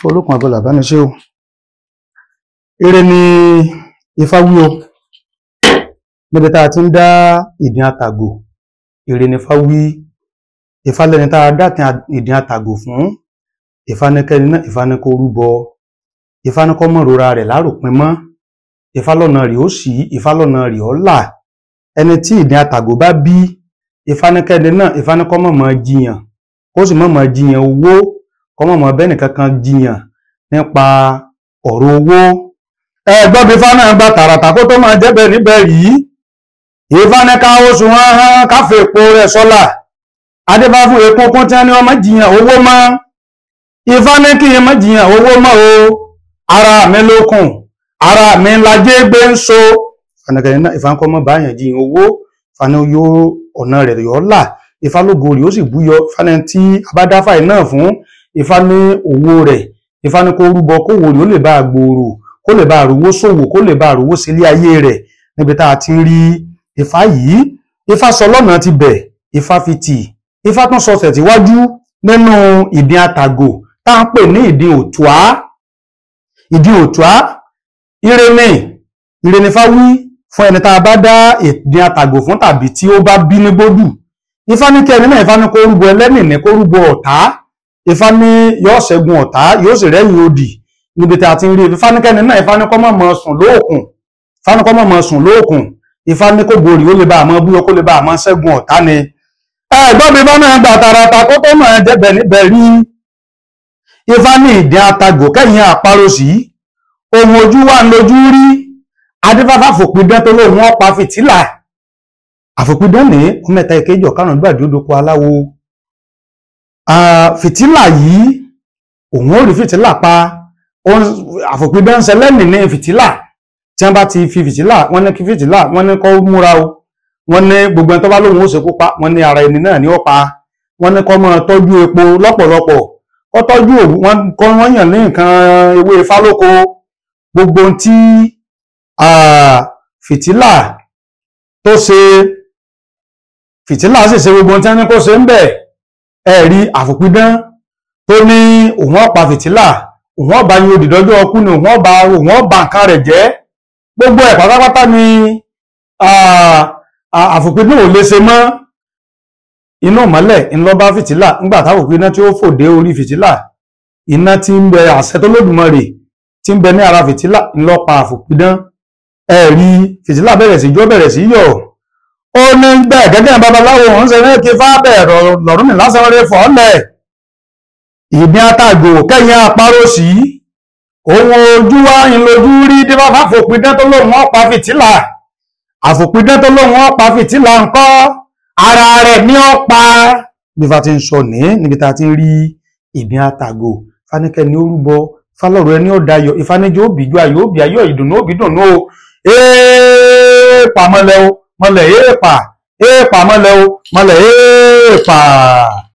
Olókun àbọ̀là bá ní ṣe o. Ire ni Ifá wí o. Níbi tá a ti ń dá ìdin àtàgò, ire ni Ifá wí. Ifá lẹ́ni tá a dá ìdin àtàgò fún. Ifá ní kẹ́ni náà, Ifá ní kó rúbọ. Ifá ní kó mọ̀ rora rẹ̀ láròpin mọ́. Ifá lọ́nà rẹ̀ ó ṣí, Ifá lọ́nà rẹ̀ ó là. Ẹni tí ìdin àtàgò bá bí, Ifá ní kẹ́ni náà, Ifá ní kó mọ̀ mọ́ jiyàn, kó sì mọ̀ mọ́ jiyàn owó, kó mọ̀ mọ́ bẹ́ẹ̀ nìkan kan jiyàn nípa ọ̀rọ̀ owó. Ẹ gbọ́ bí Ifá náà gba tààràtà kó tó máa jẹ́bẹ̀ níbẹ̀ yìí. Ifá ní ká oṣù wọn hán káfí epo rẹ̀ sọ́là. Adébá fún epo kún tí wọ́n ní wọ́n má jiyàn owó mọ́. Ifá ní kí n má jiyàn owó mọ́ o. Ara mi lókun, ara mi lajé gbé ń so. Fanakẹ́ni náà, Ifá ń kọ́ mọ́ báyàn jiyàn owó. Ifá ní yóò ọ̀nà rẹ̀ yóò là. Ifá lógo rẹ̀ ó sì búyọ. Ifá ní tí abádáfà yìí náà fún. Ifá ní owó rẹ̀. Ifá ní kó rúbọ kówó rẹ̀ ó lè bá a gbòòrò, kó lè bá a rówó ṣòwò, kó lè bá a rówó sílé ayé rẹ̀. Níbi tá a ti ń rí Ifá yìí, Ifá sọ lọ́nà ti bẹ̀, Ifá fi tì. Ifá tún sọ tẹ̀síwájú nínú ìdin àtàgò tá à ń pè ní ìdin òtúá. Ìdin òtúá, ire ni, ire ni Ifá wí fún ẹni tá a bá dá ìdin àtàgò fún tàbí tí ó bá bí ní gbódù. Ifá ní kí ẹni náà, Ifá ní kó rúbọ ẹlẹ́nìní, kó rúbọ ọ̀tá. Ifá ní yóò ṣẹ́gun ọ̀tá, yóò sì rẹ́yìn odì. Níbi tí a ti ń rí Ifá ní kẹ́ni náà, Ifá ní kó má máa sùn lóòkùn. Ifá ní kó má máa sùn lóòkùn. Ifá ní kó borí ó lè bá àmọ́ búyọ, kó lè bá àmọ́ ṣẹ́gun ọ̀tá ni. Ẹ gbọ́ bí Ifá náà gbà tààràtà kó tó máa jẹ́bẹ̀ níbẹ̀ rí. Ifá ní ìdin àtàgò kẹ́yìn àparò sí. Ohun ojú wa ń lójú rí. Adífáfá fòpidán tó lóun ọ̀pá fìtílà. Àfòpidán ní ọmọ ẹ̀ta ìkejì ọ̀karùn-ún gbàdúródoko aláwo. Fìtílà yìí, òun ó rí fìtílà pa. Àfòpidán ń ṣẹlẹ́nì ní fìtílà. Tí wọ́n bá ti fi fìtílà, wọ́n ní kí fìtílà, wọ́n ní kó múra o. Wọ́n ní gbogbo ẹni tó bá lóun ó ṣekú pa, wọ́n ní ara ẹni náà ní ó pa. Wọ́n ní kó máa tọ́jú epo lọ́pọ̀lọpọ̀. Kó tọ́jú òwú, wọ́n kọ́ wọ́n yàn ní nǹkan ewé Ifá lóko. Gbogbo ohun tí fìtílà tó ṣe, fìtílà sì ṣe gbogbo ohun tí wọ́n ní kó ṣe ń bẹ̀. Ẹ rí àfòpidán tó ní òun ọ̀pá fìtílà, òun ọ̀bá yín odì dọ́jọ́ ọkú ni, òun ọ̀bá nǹkan rẹ̀ jẹ́. Gbogbo ẹ̀ pátápátá ni àfòpidán ò lè ṣe mọ́. Iná mọ́lẹ̀ ńlọ́bá fìtílà. Nígbà táfòpidán tí ó fò dé orí fìtílà, iná tí ń bẹ àṣẹ tó lódùmarè tí ń bẹ ní ara fìtílà ńlọ́pa àfòpidán. Ẹ rí fìtílà bẹ̀rẹ̀ sí jó, bẹ̀rẹ̀ sí yọ̀. Ó ní bẹ́ẹ̀ gẹ́gẹ́ babaláwo òun ṣe ní kí Ifá bẹ́ẹ̀ lọ́rùn mi lásán rẹ̀ fọ́lẹ̀. Ìdin àtàgò kẹ́yìn àparò sí. Ohun ojú wa ń lójú rí. Dífáfá fòpidán tó lóun ọ̀pá fìtílà. Àfòpidán tó lóun ọ̀pá fìtílà ńkọ́, ara rẹ̀ ní ọ̀pá. Bí Ifá ti ń sọ ní níbi tá a ti ń rí ìdin àtàgò. Fáníkẹ́ ni ó rúbọ, Fálọ́rọ̀ ẹni ó dayọ̀, Ifá níjó òbíjú ayọ̀ òbí ayọ̀ ìdùnnú òbí dùnnú o. Èèpà mọ́lẹ̀ o, mọ́lẹ̀ èèpà, èèpà mọ́lẹ̀ o, mọ́lẹ̀ èèpà.